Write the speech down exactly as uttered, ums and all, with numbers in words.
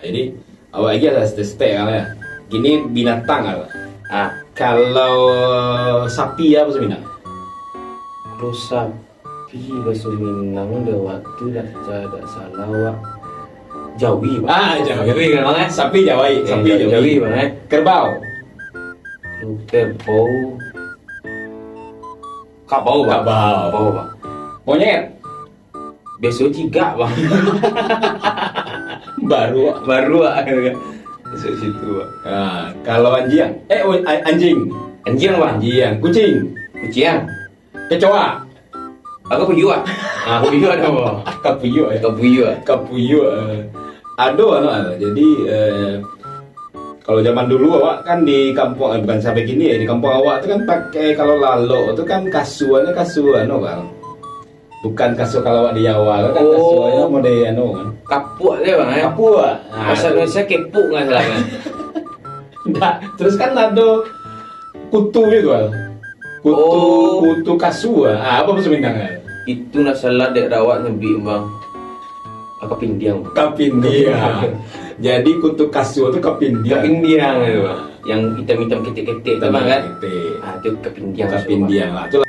Jadi, awak lagi ada step-step kan ya. Kini binatang apa? Ah, kalau sapi apa sebenarnya? Kalau sapi bahasa Minang dia waktu dak dak salah awak jawi bang. Ah, jawi. Jawi kan bang eh? Sapi jawi, Eh, sapi jawi, jawi. Jawi bang eh. Kerbau. Kerbau. Kabau bang. Kabau. Kabau bang. Monyet. Biasa cigak bang. Baru. Baru ah. Masuk situ bang. Ah, kalau anjing, eh oh, an- anjing. Anjing bang. Anjing, kucing. Kucing. Kecoa. Aku puyuh ah. Ah, aku puyuh ada bang. Kapuyuk. Eh. Aku puyuh ah. Kapuyuk. Eh. Ado anu ah. Jadi eh, kalau zaman dulu awak kan di kampung eh, bukan sampai kini ya di kampung awak tu kan pakai kalau lalok tu kan kasuannya kasua anu bang. Bukan kasua kalau awak di Jawa tu kan Oh. Kasuannya model anu kan. Kapuak dia bang eh. Kapuak. Ah, Bahasa Indonesia kepuk nggak salah kan. Ndak, terus kan ado kutu gitu kan. Kutu, Oh. Kutu kasua. Ah, apa bahasa Minang kan? Itu nak salah dek rawat nyebik bang. Apa pindiang bang. Kapindiang. Jadi kutu kasua tu kapindiang. Kapindiang itu bang. Yang hitam-hitam ketek-ketek tu bang kan. Ketek. Ah itu kapindiang. Kapindiang lah. Itulah